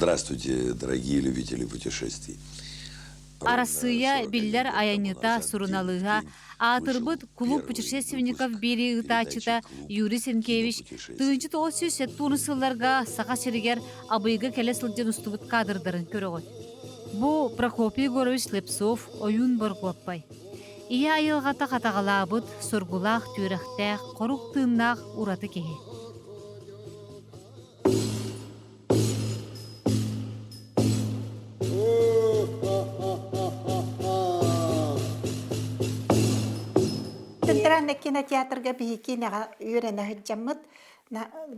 Здравствуйте, дорогие любители путешествий. Арассыыйа биллэр айанньыта, суруналыыһа, аатырбыт «Клуб путешественников» биэрии ыытааччыта Юрий Сенкевич 1970 сылларга Саха сиригэр Абыйга кэлэ сылдьан устубут кадрдарын көрөҕүт. Бу Прокопий Егорович Слепцов ойуун Боргуоппай. Ийэ айылҕата хатаҕалаабыт, соргулаах түөрэхтээх, хорук тыыннаах ураты киһи. Центральный кинотеатрга биһиги үөрэнэ сылдьаммыт,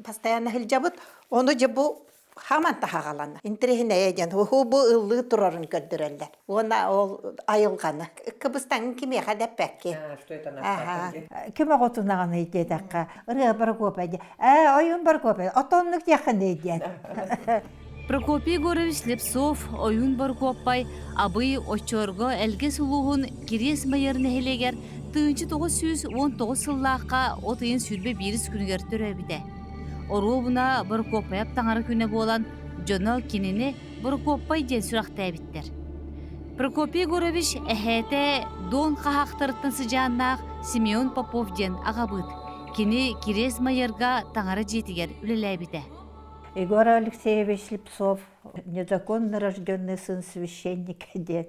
постоянно сылдьабыт. Ону дьэ бу хаман таһаҕалана. Интэриэһинэйэ диэн уһу бу ыллыы турарын көрдөрөллөр. Уонна ол айылҕаны. Кыбыстаҥ кимиэхэ да эппэккин. Ким оҕотунаҕыный диэтэххэ, ырыа Прокопий диэ. Ээ, ойуун Прокопий, отоннук диэххиний диэн. Прокопий Егорович Слепцов, Ойуун Борукуоппай, Абый Оччорго Элгэс улууһун Кириэс Майыар нэһилиэгэр 1919 сыллаахха от ыйын 21 күнүгэр төрөөбүтэ. Оруобуна Борукуоппайап таҥара күнэ буолан, дьоно кинини Борукуоппай диэн сүрэхтээбиттэр. Прокопий Егорович эһээтэ Дон хаһаахтарыттан сыдьааннаах Семен Попов диэн аҕабыыт. Кини Кириэс Майыарга таҥара дьиэтигэр үлэлээбитэ. Егор Алексеевич Слепцов незаконно рожденный сын священника диэн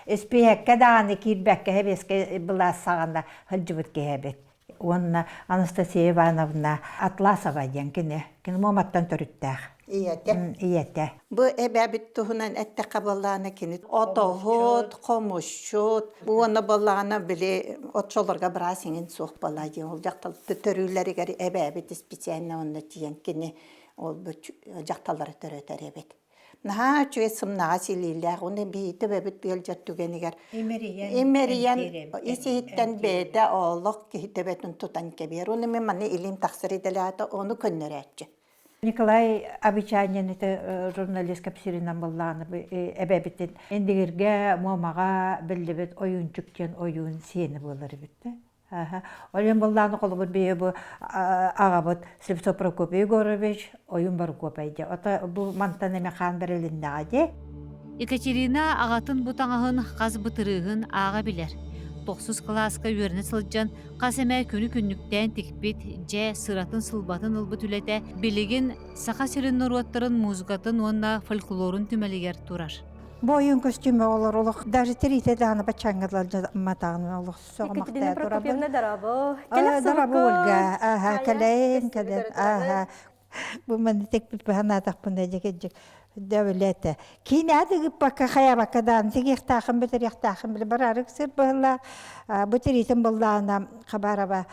испииһэккэ даҕаны киирбэккэ сэбиэскэй былаас саҕана сылдьыбыт киһи эбит. Уонна Анастасия Ивановна Атласова диэн кини. Кини Муоматтан төрүттээх. Ийэтэ. Ийэтэ. Бу эбээбит туһунан эттэххэ буоллаҕына кини отоһут, хомусчут уонна буоллаҕына били оччолорго быраас иҥин суох буолла дии. Ол дьахтал төрүүлэригэр эбээбит специально онно тиийэн кини ол дьахталлары төрөтөр эбит. Наһаа үчүгэй сымнаҕас илиилээх уонна биһиги төбөбүт ыалдьар түгэнигэр имэрийэн ис-иһиттэн бэйэтэ олох киһи төбөтүн тутан кэбиһэр. Уонна мин манна илиим тахсар идэлээтэ ону көннөрөөччү. Николай Абичанин ити журналист кэпсииринэн быллааны эбэбитин Индигиргэ Муомаҕа биллибит ойуунчук диэн ойуун сиэнэ буолар эбит Олен быллааны холобур биһи бу аҕабыт Слепцов Прокопий Егорович ойуун Борукуопай дии. Ото бу мантан эме хаан бэрилиннэҕэ дии. Екатерина аҕатын бу таҥаһын хас бытырыыһын ааҕа билэр. Тохсус кылааска үөрэнэ сылдьан хас эмэ күнү-күннүктээн тикпит, дьэ, сыратын-сылбатын ылбыт үлэтэ билигин Саха сирин норуоттарын музыкатын уонна фольклорун түмэлигэр турар. Бу ойуун көстүүмэ олор олох даже тириитэ даҕаны баччааҥҥа матаҕын олох Екатерина сөҕүмэхтээ Прокопьевна дорообо. Дорообо Ольга. Аха, кэлэн, кэлэн. Аха. Бу манна текпит баһанаатахпына дьэкэдьик дөбүлэтэ. Киинэ ыгыппакка хайабакка даан тигиэхтаахын бүтэриэхтаахын биле барарык сыр быһыла бу тириитин быллаана Хабарова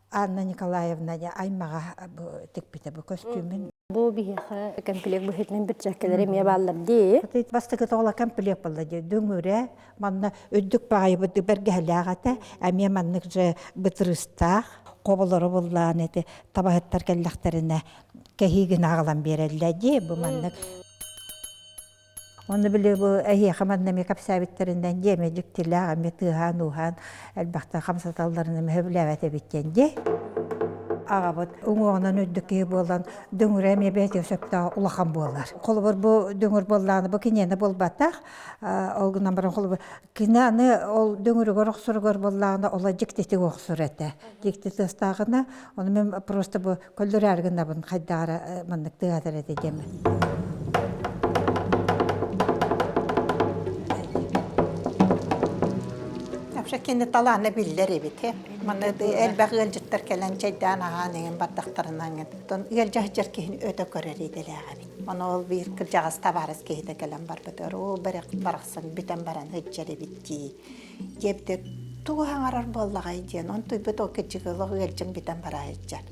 Анна Николаевна аймаҕа бу тикпитэ бу көстүүмүн. Бу биһиэхэ комплект быһыытынан бирчээккэлэр эмиэ бааллар дии. Бастакы тоҕула комплект буолла дии. Дүҥүрэ манна үрдүк баҕайыбыт бэргэһэлээх этэ. Эмиэ маннык же бытырыыстаах хоболору буллаан эти табаһыттар кэллэхтэринэ кэһиигин аҕалан биэрэллэр дии. Бу маннык Онно били бу эһиэхэ манна эмиэ кэпсээбиттэринэн дьиэ эмиэ дьиктилээх, эмиэ тыаһаан-ууһаан элбэхтэ хамсаталларын эмиэ сөбүлээбэт эбит диэн дии. Аҕабыт уҥуоҕунан үрдүк киһи буолан дүҥүрэ эмиэ бэйэтигэр сөптөөх улахан буолар. Холобур бу дүҥүр буоллаҕына бу киниэнэ буолбатах. Ол гынан баран холобур кини аны ол дүҥүрүгэр охсоругар буоллаҕына ола дьиктитик охсор этэ. Дьикти тыастааҕына ону мин просто бу Көллөрөөр гынабын хайдаара маннык тыаһатар этэ диэмэ. Вообще кини талаана биллэр эбит. Манна элбэх ыалдьыттар кэлэн чэйдээн аһаан иҥин бардахтарынан иҥин. Ыалдьа сылдьар киһини өтө көрөр идэлээх эбит. Ону ол биир кырдьаҕас табаарыс киһитэ кэлэн барбытыгар оо барахсан бүтэн баран сылдьар эбит дии. Диэбитэ тугу хаҥарар буоллаҕай диэн онтуйбут ол кырдьыгылах ыалдьан бүтэн бара сылдьар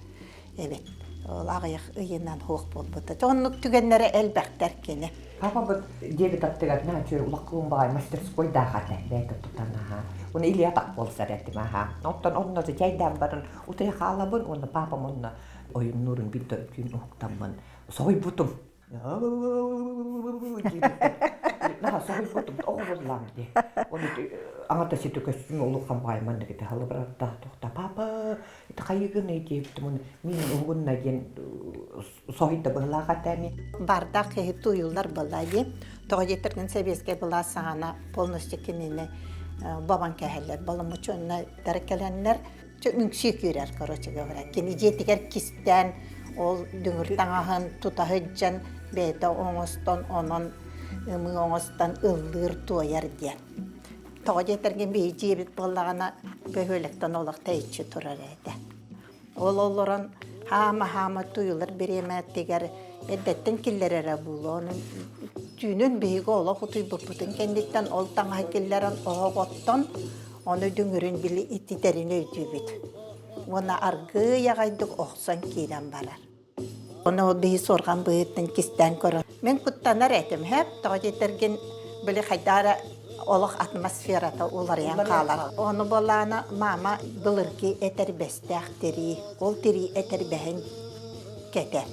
эбит. Ол аҕыйах ыйынан суох буолбута. Оннук түгэннэрэ элбэхтэр кини. Папабыт диэбит аттыгар наачы улаххын баҕай мастерскойдаах этэ бэйэтэ тутан аха. Уна Илья так буолсар этим аха. Оттон онно чайдаан баран утуйа хаалабын уонна папам онно ойуннуурун билдэ түүн уһуктаммын соһуйбутум. Наһаа соһуйбутум, оҕобуллаам дии. Оны аҥата сити көстүм улахан баай маннык ити халыбыраттаах тохта папа ити хайыгыный диэбитим оны мин уһугунна диэн соһуйда быһылаах этээми. Бардах киһи туйуллар была дии. Тоҕо диэтэргин сэбиэскэй былаас саҕана полностью кинини бабан кэһэллэр. Боломучунна кэлэннэр үҥсүү киирэр, короче говоря. Кини дьиэтигэр кистээн ол дүҥүр таҥаһын тута сылдьан бэйэтэ оҥостон, онон ымыы оҥостон ыллыыр, туойар диэн. Тоҕо диэтэргин биһи дьиэбит буоллаҕына бөһүөлэктэн олох тэйиччи турар этэ. Ол олорон хаама-хаама туйулар бириэмэтигэр эрдэттэн киллэрэрэ буолуо. Ону түүнүн биһиги олох утуйбуппутун кэнниттэн ол таҥаһы киллэрэн оһох оттон ону дүҥүрүн били ититэрин өйдүүбүт. Уонна аргыый аҕайдык охсон киирэн барар. Ону ол биһи суорҕан быһыыттан кистээн көрөн. Мин куттанар этим, һэп, тоҕо диэтэргин били хайдах эрэ олох атмосферата уларыйан хаалар. Ону буоллаҕына мама былыргы этэрбэстээх тирии, ол тирии этэрбэһин кэтэр.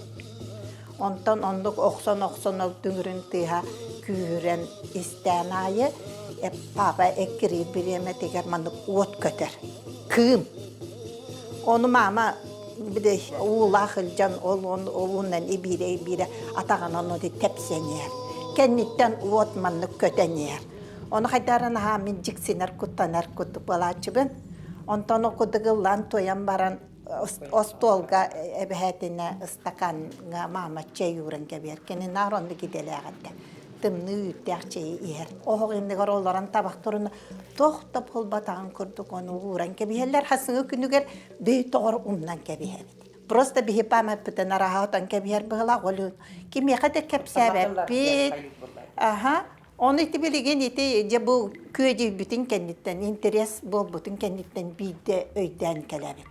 Онтон оннук охсон-охсон ол дүҥүрүн тыаһа күүһүрэн истээн аайы папа эккириир бириэмэтигэр маннык уот көтөр. Кыым. Ону мама били уулаах илдьэн ол уунан ибиирэ-ибиирэ атаҕынан ону тэпсэн иһэр. Кэнниттэн уот маннык көтөн иһэр. Ону хайдарын наһаа мин дьиксинэр, куттанар курдук буолааччыбын. Онтон ол курдук ыллаан туойан баран остуолга эбэһээтинэ ыстакааҥҥа маама чэй ууран кэбиһэр. Кини наар оннук идэлээх этэ. Тымныы үүттээх чэйи иһэр. Оһох иннигэр олорон табах туруна туох да буолбатаҕын курдук ону ууран кэбиһэллэр. Хасыҥы күнүгэр бүй тоҕор умнан кэбиһэбит. Просто биһи памятпытын араһа отон кэбиһэр быһылаах ол кимиэхэ да кэпсээбэппит. Аха. Ону ити билигин ити дьэ бу күөдьүйбүтүн кэнниттэн, интерес буолбутун кэнниттэн биирдэ өйдөөн кэлэбит.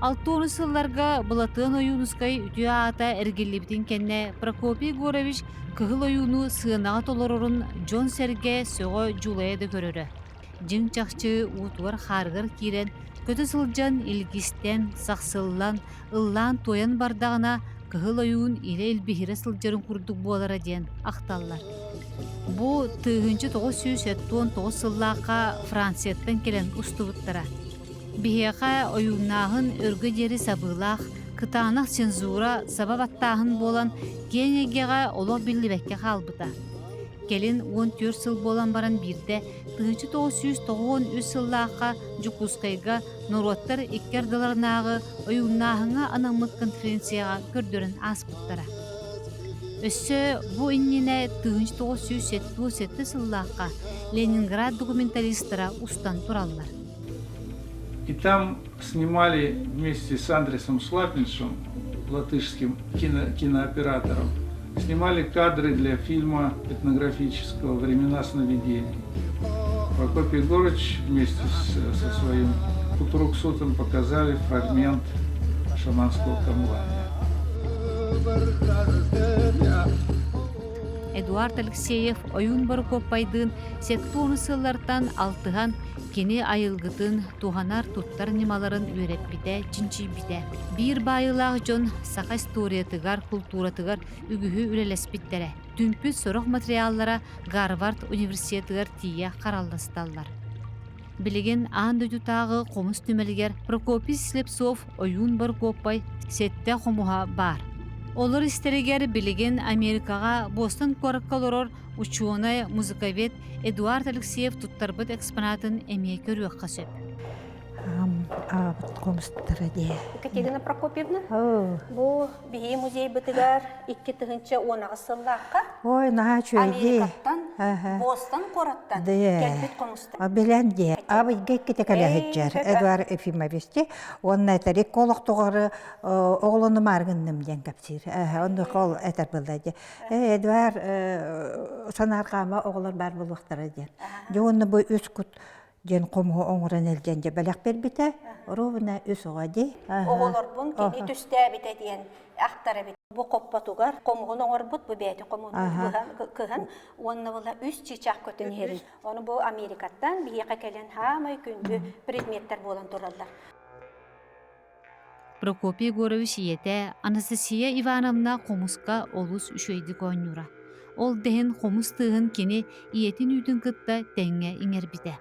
Алтуону сылларга Былатыан Ойуунускай үтүө аата эргиллибитин кэннэ Прокопий Егорович Кыһыл Ойууну сыанаҕа толорорун дьон-сэргэ сөҕө дьулайа да көрөрө. Дьиҥ-чахчы уутугар-хаарыгар киирэн, көтө сылдьан илгистэн, сахсыллан, ыллаан-туойан бардаҕына, Кыһыл Ойуун илэ илбиһирэ сылдьарын курдук буолара диэн ахталлар. Бу 1979 сыллаахха Францияттан кэлэн устубуттара. Биһиэхэ ойууннааһын өргө диэри сабыылаах, кытаанах цензура саба баттааһын буолан, киэҥ эйгэҕэ олох биллибэккэ хаалбыта. Кэлин 14 сыл буолан баран биирдэ 1993 сыллаахха Дьокуускайга норуоттар икки ардыларынааҕы ойууннааһыҥҥа анаммыт конференцияҕа көрдөрөн ааспыттара. Өссө бу иннинэ 1977 сыллаахха Ленинград документалистара устан тураллар. И там снимали вместе с Андресом Слапиншем, латышским кино кинооператором, снимали кадры для фильма этнографического «Времена сновидений». Прокопий Егорович вместе с, со своим Кутуруксутом показали фрагмент шаманского камлания. Эдуард Алексеев ойуун Борокуоппайдыын сектуону сыллартан алтыһан Кини айылгытын, туһанар, туттар ньымаларын үөрэппитэ, чинчийбитэ. Биир баайыылаах дьон саха историятыгар, култууратыгар үгүһү үлэлэспиттэрэ. Түмпүт сорох материаллара Гарвард университетыгар тиийэ харалласталлар. Билигин аан дойдутааҕы хомус түмэлигэр Прокопий Слепцов Ойуун Борокуоппай сэттэ хомуһа баар. Олор истэригэр билигин Америкаҕа Бостон куоракка олорор учуонай, музыковед Эдуард Алексеев туттарбыт экспонатын эмиэ көрүөххэ сөп. Аабыт хомустара дии. Екатерина Прокопьевна, бу биһиги музейбытыгар 2018 сыллаахха Ой, наһаа үчүгэй дии. Америкаттан, Бостон куораттан кэлбит хомустар. Билэн дии. Абыйга иккитэ кэлэ сылдьар Эдуард Ефимович уонна этэр икки олохтоҕору оҕолону мааргынным диэн кэпсиир. Онно ол этэр буолла дии. Эдуард санаарҕаама оҕолор баар буолуохтара диэн. Дьэ уонна бу үс кут диэн хомуһу оҥорон илдьэн дьэ бэлэх биэрбитэ. Ровно үс оҕо дии. Оҕолорбун кини түстээбитэ диэн ахтар эбит. Бу хоппотугар хомуһун оҥорбут, бу бэйэтин хомуһун кыһан уонна була үс чыычаах көтөн иһэрин. Ону бу Америкаттан биһиэхэ кэлэн хаамай күндү предметтэр буолан тураллар. Прокопий Егорович ийэтэ Анастасия Ивановна хомуска олус үчүгэйдик оонньуура. Ол да иһин хомус тыаһын кини ийэтин үүтүн кытта тэҥҥэ иҥэрбитэ.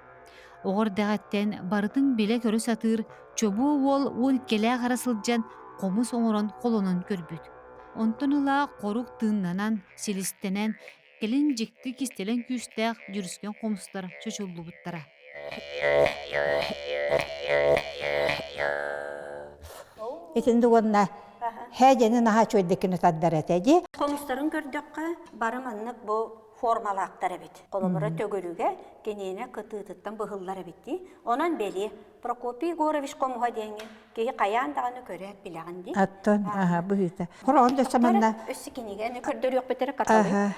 Оҕо эрдэҕиттэн барытын билэ-көрө сатыыр чобуо уол 12-лээх эрэ сылдьан хомус оҥорон холонон көрбүт. Онтон ыла хорук тыыннанан, силистэнэн, кэлин дьикти кистэлэҥ күүстээх дьүрүскэн хомустар чочуллубуттара. Итинди уонна һээдьэни наһаа үчүгэйдик тардар этэ дии. Хомустарын көрдөххө, бары маннык бу формалаахтар эбит. Холобура төгүрүгэ киниэнэ кытыытыттан быһыллар эбит дии. Онон бэлиэ Прокопий Егорович хомуһа диэҥҥэ киһи хайаан даҕаны көрөөт билэҕин дии. Аттон, аха, быһыыта. Хороон да саманна. Өссө кинигэни көрдөрүөхпүт эрэ каталог.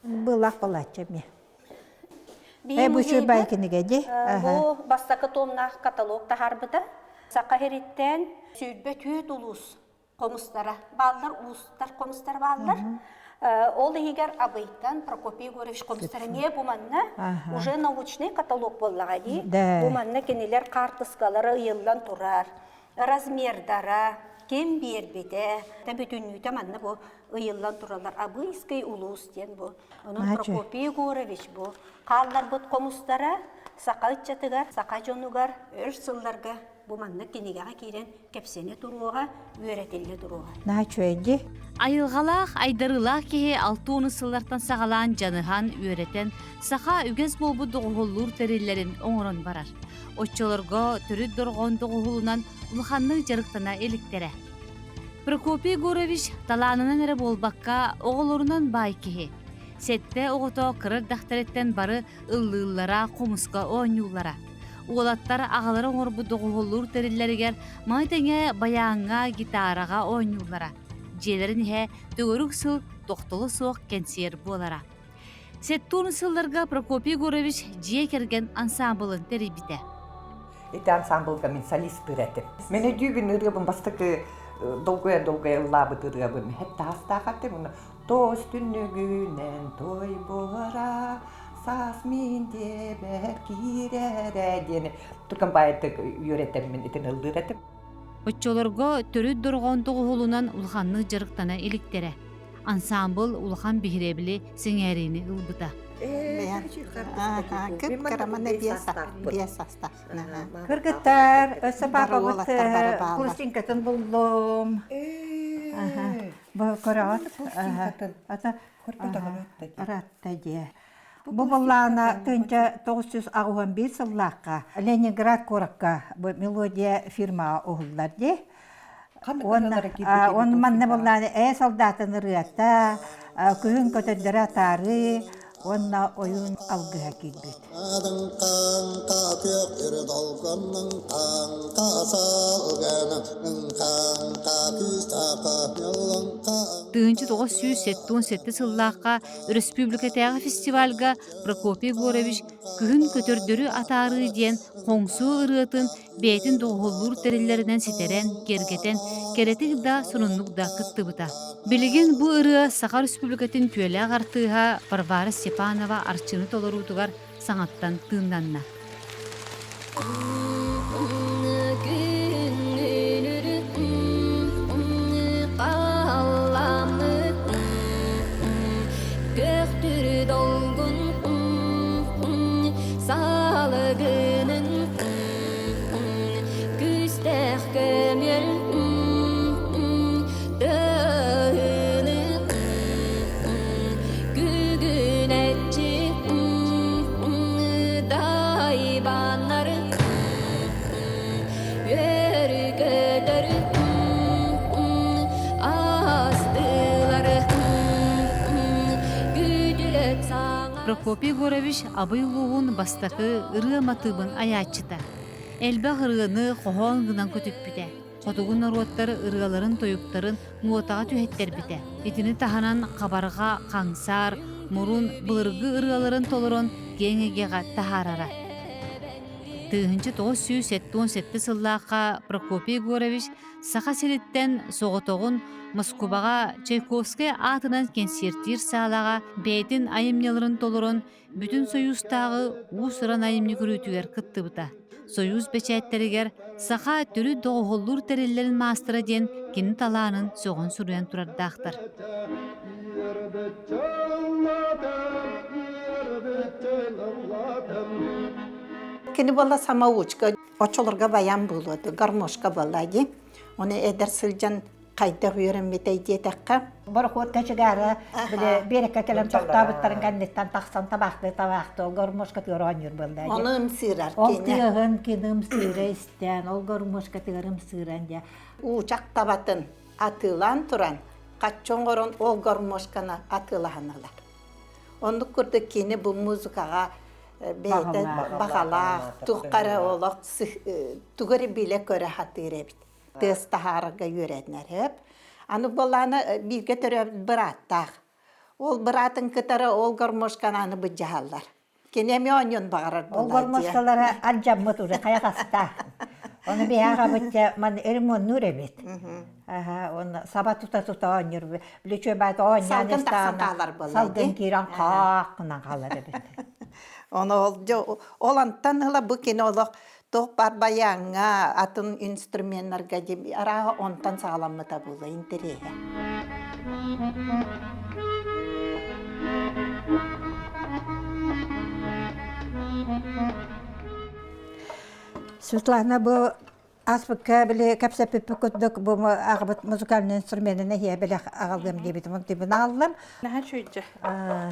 Былах балачча эмиэ. Э, бу бай кинигэ дии. Бу бастакы томнаах каталог таһаарбыта. Саха сириттэн 24 улуус хомустара бааллар, уустар хомустара бааллар. Ол иһигэр Абыйтан Прокопий Егорович хомустара эмиэ бу манна уже научный каталог буоллаҕа дии. Бу манна кинилэр хаартыскалара ыйыллан турар, размердара, ким биэрбитэ, бүтүннүүтэ манна бу ыйыллан тураллар. Абыйский улуус диэн бу. Онон Прокопий Егорович бу хаалларбыт хомустара саха ыччатыгар, саха дьонугар өр сылларга бу маннык кинигэҕэ киирэн кэпсэнэ туруоҕа, үөрэтиллэ туруоҕа. Наһаа үчүгэй дии. Айылҕалаах, айдарыылаах киһи 60 сыллартан саҕалаан дьаныһан, үөрэтэн, саха үгэс буолбут доҕуһуоллуур тэриллэрин оҥорон барар. Оччолорго төрүт дорҕоон доҕуһуолунан улаханнык дьарыктана иликтэрэ. Прокопий Егорович талаанынан эрэ буолбакка, оҕолорунан баай киһи. Сэттэ оҕото кыра эрдэхтэриттэн бары ыллыыллара, хомуска оонньууллара. Уолаттар аҕалара оҥорбут доҕуһуоллуур тэриллэригэр маны тэҥэ байааҥҥа, гитараҕа оонньууллара. Дьиэлэрин иһэ төгүрүк сыл тохтоло суох кэнсиэр буолара. Сэттуон сылларга Прокопий Егорович дьиэ кэргэн ансаамбылын тэрийбитэ. Ити ансаамбылга мин солистыыр этим. Мен өйдүүбүн ырыабын бастакы долгуйа-долгуйа ыллаабыт ырыабын хэт таһастаах этим. Тоос түннүгүнэн той буора саас мин диэбэр киирэрэ диэн тукан баайдык үөрэтэммин итин ыллыыр этим. Оччолорго төрүт дорҕоон тоҕуһулунан улаханнык дьарыктана иликтэрэ. Ансаамбыл улахан биһирэбили сэҥээриини ылбыта. Кып-кырамана биэс астах. Кыргыттар, өссө папабыт пластинкатын буллум. Бу көрөҕүт? Ата Ратта диэ. Бу быллаана 1981 сыллаахха Ленинград куоракка бу мелодия фирмаҕа уһуллар дии. Уонна манна быллаана ээ солдатын ырыата, күһүн көтөрдөрө атаарыы уонна ойуун алгыһа киирбит. 1977 сыллаахха өрөспүүбүлүкэтээҕи фестивальга Прокопий Егорович «Күһүн көтөрдөрү атаарыы» диэн хоҥсуу ырыатын бэйэтин доҕуһуоллуур тэриллэринэн ситэрэн, киэргэтэн, кэрэтик да, сонуннук да кыттыбыта. Билигин бу ырыа Саха Республикатын үтүөлээх артыыһа Варвара Степанова Арчыны толоруутугар саҥаттан тыыннанна. Салыгынын Күстээх көмүөл Тыһыны Күгүнэччи Дайбаннар Үөрү-көтөр Астылар Күтүлөт саҥа Прокопий Егорович Абый улууһун бастакы ырыа матыыбын айааччыта. Элбэх ырыаны хоһоон гынан көтүппүтэ. Хотугу норуоттар ырыаларын-тойуктарын нуотаҕа түһэттэрбитэ. Итини таһынан хабарҕа, хаҥсаар, мурун былыргы ырыаларын толорон киэҥ эйгэҕэ таһаарара. 1977 сыллаахха Прокопий Егорович Саха сириттэн соҕотоҕун Москубаҕа Чайковскай аатынан кэнсиэртиир саалаҕа бэйэтин айымньыларын толорон Бүтүн Сойуустааҕы уус-уран айымньы көрүүтүгэр кыттыбыта. Сойуус бэчээттэригэр саха төрүт доҕуһуоллуур тэриллэрин маастара диэн кини талаанын сөҕөн суруйан турардаахтар. Кини буолла самоучка, оччолорго баян буолуо гармошка буолла дии. Оны эдэр сылдьан хайдах үөрэммитэй диэтэххэ. Борохуот кочегара били биэрэккэ кэлэн тохтообуттарын кэнниттэн тахсан табаахтыы табаахтыы ол гармошкатыгар оонньуур буолла Ону ымсыырар Ол тыаһын кини ымсыыра истэн, ол гармошкатыгар ымсыыран дьэ. Уучах табатын атыылаан туран, хаччы оҥорон ол гармошканы атыылаһан ылар. Оннук курдук кини бу музыкаҕа бэйэтэ баҕалаах, туохха эрэ олох тугу эрэ билэ-көрө сатыыр эбит. Тыас таһаарарга үөрэнэр эп. Аны буоллаҕына бииргэ төрөөбүт бырааттаах. Ол быраатын кытары ол гармошканы аны былдьаһаллар. Кини эмиэ оонньуон баҕарар Ол гармошкалара ардьаммыт уже хайаҕаста. Ону биһиэхэ аҕабыт маны ремоннуур эбит. Аха, оны саба тута-тута оонньуур. Биличүө баата оонньоон Салгын тахсан хаалар буолла Салгын киирэн хаах гынан хаалар эбит. Ону ол ол антан ыла бу кини олох туох бар баяҥҥа, атын инструменнарга арааһа онтон саҕаламмыта буолуо интэриэһэ. Светлана бу Ааспыкка били кэпсэппиппит курдук бу аҕабыт музыкальный инструменын эһиэ бэлэх аҕалыам диэбитим онтубун аҕаллым. Наһаа үчүгэйдэ.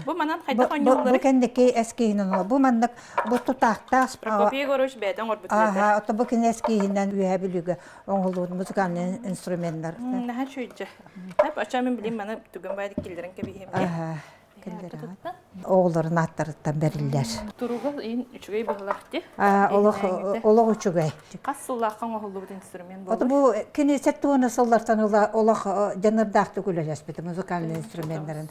Бу манан хайдах оонньуулларый? Бу кэнники эскиһинэн бу маннык бу тутаахтаах Прокопий Егорович бэйэтэ оҥорбут Аха, ото бу кини эскиһинэн Үөһээ Бүлүүгэ оҥоһуллубут музыкальный инструменнар. Наһаа үчүгэйдэ. Оччо мин билим маны түгэн баайдык киллэрэн кэбиһиэм. Аха. Оҕолорун ааттарыттан бэриллэр. Туруга иин үчүгэй быһылаах дии. Олох олох үчүгэй. Хас сыллаахха оҥоһуллубут инструмент буолар? Бу кини 70 сыллартан ыла олох дьаныардаахтык үлэлэспит музыкальный инструменнарын.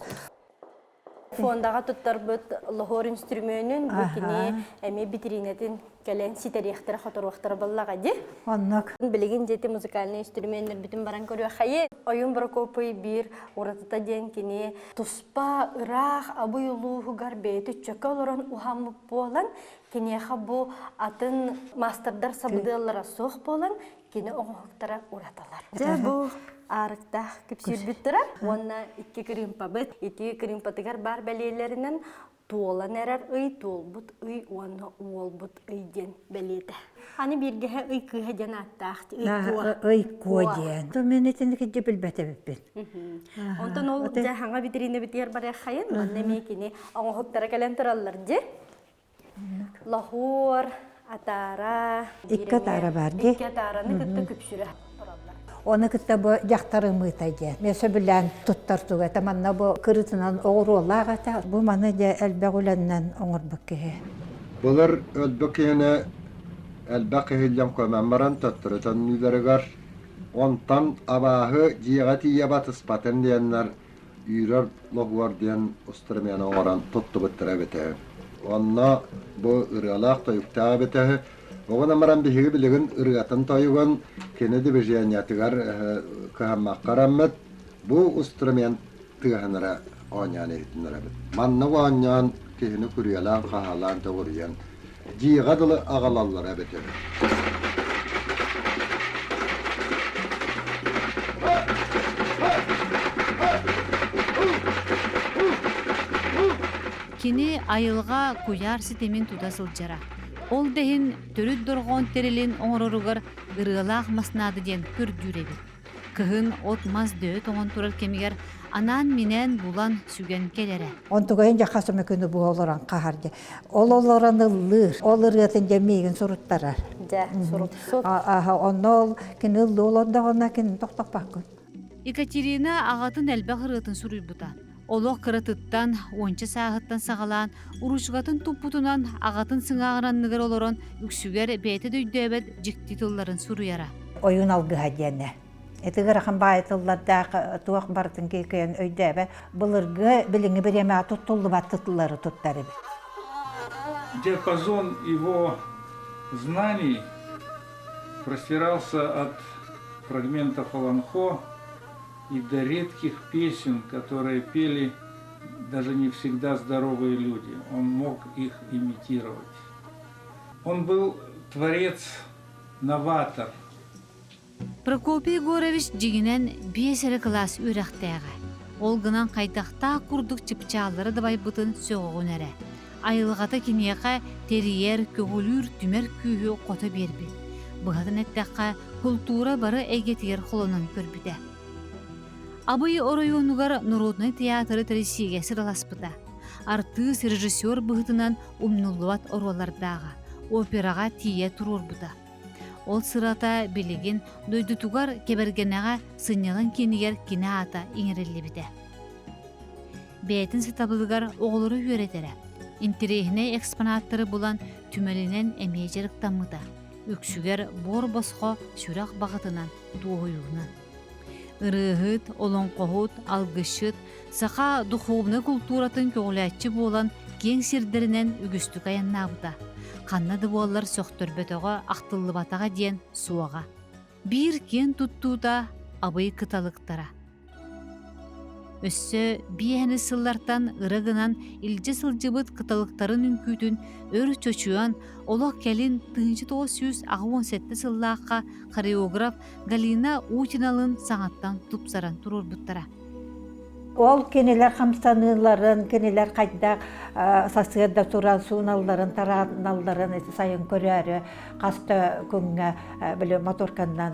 Фондаҕа туттарбыт лоһуор инструменын бу кини эмиэ витринэтин кэлэн ситэриэхтэрэ хоторуохтара буоллаҕа дии. Оннук. Билигин дьэти музыкальный инструменнэрбитин баран көрүөххэйи. Ойуун Прокопий биир уратыта диэн кини туспа ыраах Абый улууһугар бэйэтэ чөкө олорон уһаммыт буолан, киниэхэ бу атын маастардар сабыдыаллара суох буолан, кини оҥоһуктара уратылар. Дьэ бу аарыктаах күпсүүрбүт турар уонна икки кырыымпабыт. Ити кырыымпатыгар баар бэлиэлэринэн туолан эрэр ый, туолбут ый уонна уолбут ый диэн бэлиэтэ. Аны бииргэһэ ый кыыһа диэн ааттаах ый куо. Ый куо диэн. Мен итини кидьи билбэт эбиппин. Онтон ол дьэ хаҥа витрина битигэр барыаххайын, манна эмиэ кини оҥоһуктара кэлэн тураллар дьи. Лоһуор, атаара. Икки атаара бар дии. Икки атаараны кытта күпсүрэ тураллар. Оны кытта бу дьахтар ымыыта диэн. Мен сөбүлээн туттар туга этэ. Манна бу кырытынан оҕуруолаах этэ. Бу маны дьэ элбэх үлэннэн оҥорбут киһи. Былыр өлбүт киһини элбэх киһиллэн көмөн баран төттөрү төннүүлэригэр онтон абааһы дьиэҕэ тиийэ батыспатын диэннэр үүрэр лоһуор диэн устурумены оҥорон туттубуттара эбитэ. Онно бу ырыалаах тойуктаах эбитэ. Оҕон амаран биһиги билигин ырыатын тойугун кини движениятыгар кыһаммакка араммыт бу устурумент тыаһынара оонньоон иһитиннэрэбит. Маннык оонньоон киһини күрүөлээн хаһаалаан төгүрүйэн дьиэҕэ дылы аҕалаллара эбитэ. Кини айылҕа куйаар ситимин тута сылдьара. Ол да иһин төрүт дорҕоон тэрилин оҥороругар ырыалаах мас наада диэн көрдүүр эбит. Кыһын от-мас дөйө тоҥон турар кэмигэр анаан-минээн булан, сүгэн кэлэрэ. Онтугайын дьэ хас эмэ күнү бу олорон хаһар дьэ. Ол олорон ыллыыр. Ол ырыатын дьэ миигин суруттарар. Дьэ, суруксут. Аха, онно ол кини ыллыы олордоҕуна кинини тохтоппаккын. Екатерина аҕатын элбэх ырыатын суруйбута. Олох кыратыттан, уонча сааһыттан саҕалаан, уруучукатын туппутунан аҕатын сыҥааҕын анныгар олорон үксүгэр бэйэтэ да өйдөөбөт дьикти тылларын суруйара. Ойуун алгыһа диэнэ. Ити ыарахан баайы тыллардаах туох барытын кыайан өйдөөбөт. Былыргы билиҥҥи бириэмэҕэ туттуллубат тыллары туттар эбит. Диапазон его знаний простирался от фрагментов Олонхо и до редких песен, которые пели даже не всегда здоровые люди. Он мог их имитировать. Он был творец, новатор. Прокопий Егорович дьиҥинэн биэс эрэ кылаас үөрэхтээҕэ. Ол гынан хайдахтаах курдук чыпчааллары дабайбытын сөҕөҕүн эрэ. Айылҕата киниэхэ тэрийэр, көҕүлүүр, түмэр күүһү хото биэрбит. Быһатын эттэххэ, култуура бары эйгэтигэр холонон көрбүтэ. Абый оройуонугар норуодунай театры тэрийсиигэ сыраласпыта. Артыыс режиссер быһыытынан умнуллубат оруоллардааҕа, операҕа тиийэ туруорбута. Ол сырата билигин дойдутугар Кэбэргэнэҕэ сынньалаҥ киинигэр кини аата иҥэриллибитэ. Бэйэтин сатабылыгар оҕолору үөрэтэрэ, интэриэһинэй экспонаттары булан түмэлинэн эмиэ дьарыктаммыта, үксүгэр буор босхо сүрэх баҕатынан дуоһуйуунан. Ырыаһыт, олоҥхоһут, алгысчыт, саха духовнай култууратын көҕүлээччи буолан киэҥ сирдэринэн үгүстүк айаннаабыта. Ханна да буоллар сөхтөрбөтөҕө, ахтыллыбатаҕа диэн суоҕа. Биир киэн туттуута Абый кыталыктара. Өссө биэһэни сыллартан ыра гынан илдьэ сылдьыбыт кыталыктарын үҥкүүтүн өр чочуйан, олох кэлин 1987 сыллаахха хореограф Галина Утиналын саҥаттан тупсаран туруорбуттара. Ол кинилэр хамсаныыларын, кинилэр хайдах сарсыарда туран сууналларын, тарааналларын сайын көрөөрү хас да күҥҥэ били моторканнан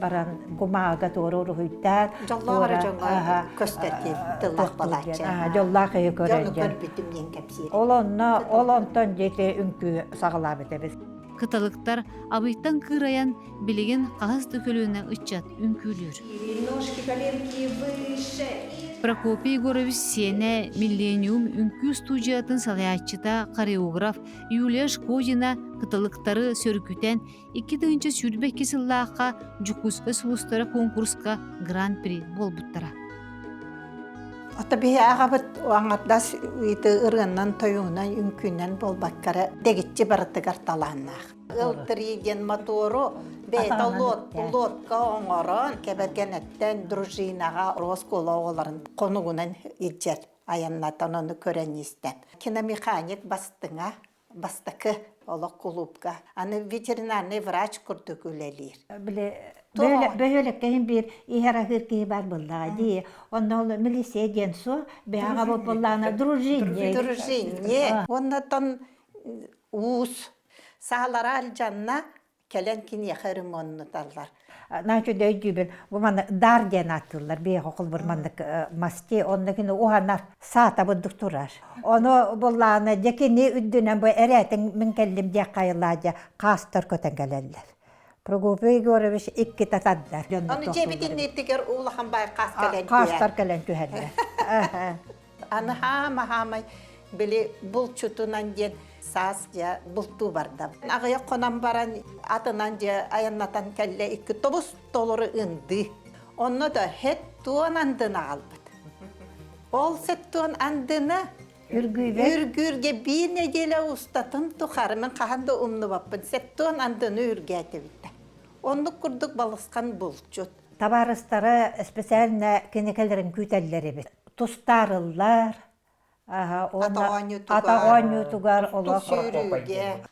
баран кумааҕыга туора уруһуйдаан Дьоллоох эрэ дьоҥҥо көстөр диэн тыллаах балааччы. Дьоллоох иһи көрөр Дьону көрбүтүм диэн кэпсиир. Ол онно ол онтон дьиэти үҥкүү саҕалаабыт эбит. Кыталыктар Абыйтан кыырайан билигин хаһыс да көлүөнэ ыччат үҥкүүлүүр. Прокопий Егорович сиэнэ Миллениум үҥкүү студиятын салайааччыта хореограф Юлия Шкодина кыталыктары сөргүтэн 2022 сыллаахха Дьокуускай сулустара конкурска гран-при буолбуттара. Ата биһи аҕабыт аҥардас ыйыты ырыаннан тойугунан үҥкүүнэн буолбаккара дэгиччи барытыгар талааннаах. Ылтырыы диэн мотору бэйэтэ лодка оҥорон кэбэргэнэттэн дружинаҕа оскуола оҕолорун хонугунан илдьэр айаннатан ону көрөн истэн. Киномеханик бастыҥа бастакы олох кулуупка аны ветеринарный врач курдук үлэлиир. Били бөһүөлэккэ иһин биир иһэр аһыыр киһи бар буоллаҕа дии. Онно ол милиция диэн суох, бэйэҕэ буоллаҕына дружинник. Дружинник. Оннотон уус Саалара алдьанна, кэлэн киниэхэ ремоннуталлар. Наачу өйдүүбүн, бу манна дар диэн ааттыыллар, биэхэ холбур маннык масти, онно кини уһанар саата бурдук турар. Ону буллаана дьэ кини үрдүнэн бу эрээтин мин кэллим диэх хайылаа дьэ хаастар көтөн кэлэллэр. Прокопий Егорович икки татардар. Ону дьиэбитин ниттигэр улахан бай хаас кэлэн Хаастар кэлэн түһэллэр. Аны хаама-хаамай били булчутунан диэн саас дьэ бултуу барда. Аҕыйах хонон баран атынан дьэ айаннатан кэллэ икки тобус толору ындыы. Онно да хэт туон андыны аҕалбыт. Ол сеттуон андыны үргүүргэ биир нэдиэлэ устатын тухары мин хаһан да умнубаппын сеттуон андыны үргээтибиттэ. Оннук курдук балысхан булчут. Табаарыстара специально кинигэлэрин күүтэллэр эбит. Тустаарыллар, ата оонньуутугар олох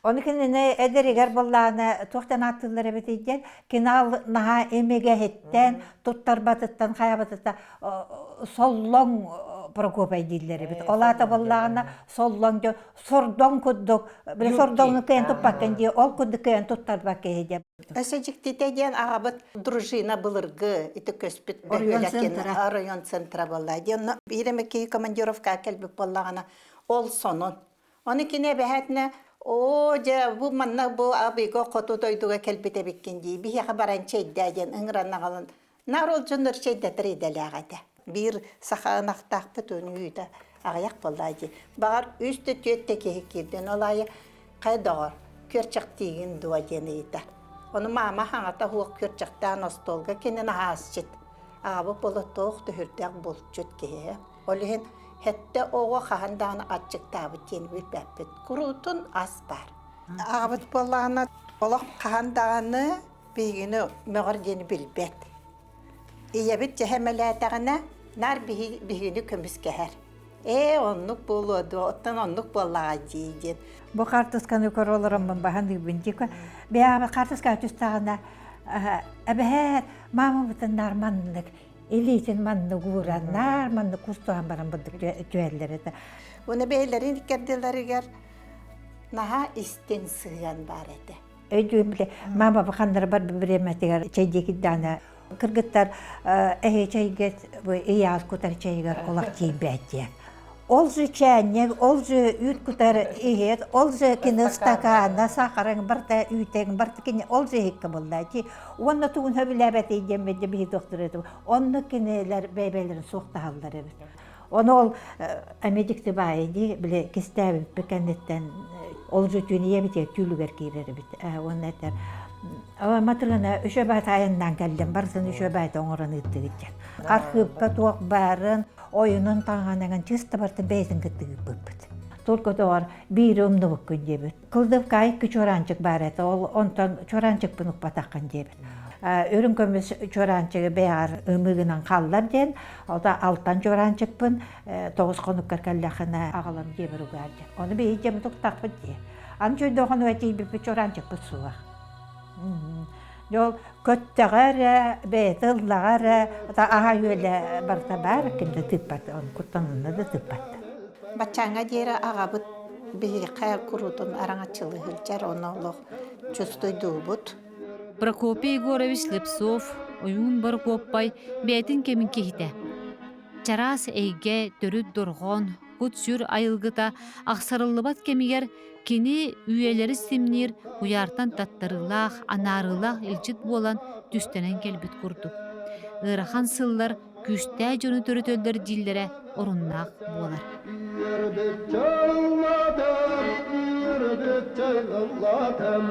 Ону кинини эдэригэр буоллаҕына туохтан ааттыыллар эбитий диэн кинал наһаа имигэһиттэн туттарбатыттан хайабатыттан соллоҥ Прокопай дииллэр эбит. Ол аата буоллаҕына соллоҥ сордоҥ курдук били сордоҥу кыайан туппаккын дии ол курдук кыайан туттарбакка киһи диэн Өссө дьиктитэ диэн аҕабыт дружина былыргы ити көспүт бөһүөлэкин район центра буолла диэн биир эмэ киһи командировка кэлбит буоллаҕына ол сонун ону кини эбэһээтинэ оо дьэ бу манна бу абыйга хоту дойдуга кэлбит эбиккин дии биһиэхэ баран чэйдээ диэн ыҥыран аҕалан наар ол дьоннор чэйдэтэр идэлээх этэ биир саха ынахтаахпыт үүтэ аҕыйах буоллаа дии баҕар үс да түөрт да киһи киирдин ол аайы Хайа доҕор, күөрчэхтиигин дуо диэн ыйытар. Ону маама хаҥата суох күөрчэхтээн остуолга кинини аһаасчыт. Аҕабыт буола туох түһүрдээх булчут киһи. Ол иһин сэттэ оҕо хаһан даҕаны аччыктаабыт диэн билбэппит. Куруутун ас баар. Аҕабыт буоллаҕына олох хаһан даҕаны биһигини мөҕөр диэни билбэт. Ийэбит дьэһэмэлээтэҕинэ, наар биһигини көмүскэһэр. Ээ, оннук буолуо дуо, оттон оннук буоллаҕа дии диэн. Бу хаартысканы көрө олороммун баһан ыыбын дии. Бэйэҕэ хаартыскаҕа түстаҕына, эбэһээт, маамабытын наар маннык. Илиитин маннык уураннар, маннык кустуһан баран бурдук түһэллэр этэ. Уна бэйэлэрин иккэрдилэригэр наһаа истиҥ сыһыан баар этэ. Өйдүүм биле мама баханнара бар бириэмэтигэр чэйдиэкиддаана кыргыттар эһи чэйгет ыйаас кутар чэйигэр олох тиийбэт диэн. Ол же чээнньэг, ол же үүт кутар иһит, ол же кини стакана, сахарың барта үүтэҥ барта кини ол же иһиккэ буолла. Уонна тугун хөбүлээбэтий диэн бэдде биһи доктор этим. Онно кинилэр бэйбэлэрин суохтаһаллар эбит. Ону ол эмиэ дьикти баайы дии, били кистээбиппит кэнниттэн ол же түүн ийэбит түүлүгэр киирэр эбит. Уонна этэр Матырына үчүгэй баайта айаннаан кэллим, барытын үчүгэй баайта оҥорон ыыттыгыт диэн. Архыыпка туох баарын, ойунун таҥаһын чыста барытын бэйэтин кытта ыыппыппыт. Только доҕор биири умнубуккун диэбит. Кылдывка икки чуораанчык баар этэ, ол онтон чуораанчыкпын укпатаххын диэбит. Үрүҥ көмүс чуораанчыгы бэйэҕэр ымыыгынан хааллар диэн, ота алтан чуораанчыкпын тоҕус хонуккар кэллэххинэ аҕалан диэбэр угаар диэн. Ону биһи дьэммит уктахпыт дии. Аны чөйдөөхөн тиийбиппит чуораанчыкпыт суох. Дьол көттөҕө эрэ, бэйэтэ ыллаҕа эрэ, аһа үөлэ барыта баар, ким да тыыппат, ону куттананна да тыыппат. Баччааҥҥа диэри аҕабыт биһиэхэ куруутун араҥаччылыы сылдьар, ону олох чувствуйдуубут. Прокопий Егорович Слепцов, Ойуун Борокуоппай бэйэтин кэмин киһитэ. Чараас эйгэ, төрүт дорҕоон, кут-сүр айылгыта ахсарыллыбат кэмигэр кини үйэлэри симниир куйаартан таттарыылаах, анаарыылаах илдьит буолан түстэнэн кэлбит курдук. Ыарахан сыллар күүстээх дьону төрөтөллөр дииллэрэ оруннаах буолар. Үөрбүт чаллатым, үөрбүт чаллатым.